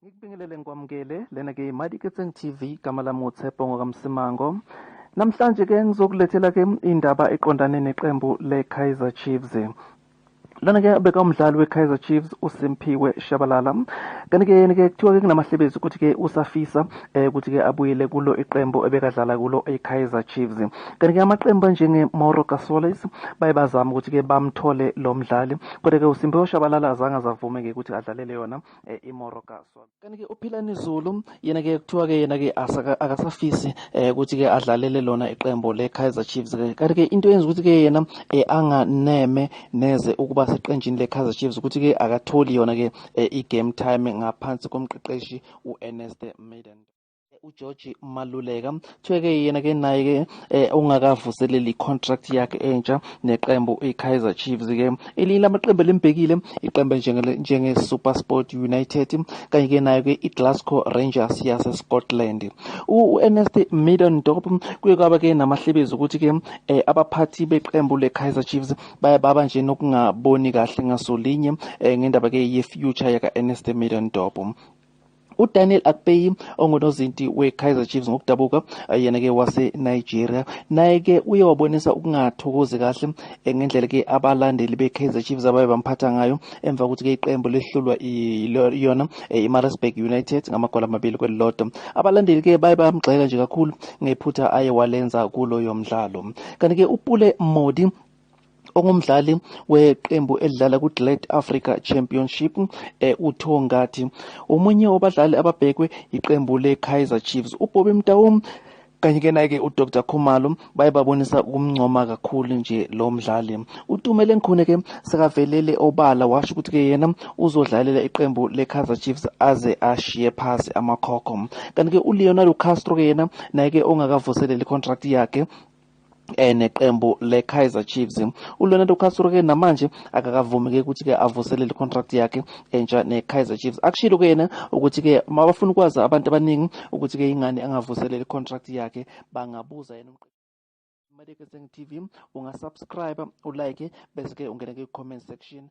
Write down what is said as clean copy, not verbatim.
Ngikubingelele ngikwamukele lena ke iMadiketseng TV, igama lami uTshepo ngokaMsimango. Namhlanje ke ngizokulethela ke indaba eqondane neqembu le-Kaizer Chiefs. Lona ke beka umdlali we-Kaizer Chiefs uSimphiwe Shabalala. Kanti ke yena ke kuthiwa ke kunamahlebezi ukuthi ke usafisa ukuthi ke abuyele kulo iqembu ebekadlala kulo i-Kaizer Chiefs. Kanti ke amaqembu anjenge-Moroka Swallows baye bazama ukuthi ke bamthole lo mdlali. Kodwa ke uSimphiwe Shabalala azange azavume ke ukuthi adlalele yona iMoroka Swallows. Kanti ke uPhilani Zulu yena ke kuthiwa ke yena ke akasafisi ukuthi ke adlalele lona iqembu le-Kaizer Chiefs ke. Kanti ke into eyenza ukuthi ke yena anganeme neze ukuba seqenjini le-Kaizer Chiefs ukuthi ke akatholi yona ke i-game time ngaphansi komqeqeshi u-Ernest Middendorp. uGeorge Maluleka kuthiwa ke yena ke naye ke ungakavuseleli i-contract yakhe entsha neqembu i-Kaizer Chiefs ke. Elinye lamaqembu elimbhekile iqembu njenge-SuperSport United kanye ke nayo ke i-Glasgow Rangers yase-Scotland. U-Ernest Middendorp kuye kwaba ke namahlebezi ukuthi ke abaphathi beqembu le-Kaizer Chiefs baye baba nje nokungaboni kahle ngasolinye ngendaba ke ye-future yaka-Ernest Middendorp. uDaniel Akpeyi ongunozinti we-Kaizer Chiefs ngokudabuka yena ke wase-Nigeria naye ke uye wabonisa ukungathokozi kahle ngendlela ke abalandeli be-Kaizer Chiefs abaye bamphatha ngayo emva kokuthi ke iqembu lehlulwa yona i-Maritzburg United ngamagoli 2 kwelilodwa. Abalandeli ke baye bamgxeka nje kakhulu ngephutha aye walenza kuloyo mdlalo. Kanti ke uPule Mmodi ongumdlali weqembu elidlala ku-GladAfrica Championship uThongathi omunye wabadlali ababhekwe iqembu le-Kaizer Chiefs. uBobby Motaung kanye ke naye ke uDr Khumalo baye babonisa ukumncoma kakhulu nje lo mdlali. uTumele Nkhune ke sekavelele obala washo ukuthi ke yena uzodlalela iqembu le-Kaizer Chiefs aze ashiye phasi amakhokho. Kanti ke uLeonardo Castro ke yena naye ke ongakavuseleli contract yakhe neqembu le-Kaizer Chiefs. uLeonardo Castro ke namanje akakavumi ke ukuthi ke avuselele contract yakhe entsha ne-Kaizer Chiefs. Akushilo ke yena ukuthi ke mabafuna ukwazi abantu abaningi ukuthi ke ingane angavuseleli contract yakhe bangabuza yena. Madiketseng TV, ungasubscribe, ulike, bese ke ungena ke comment section.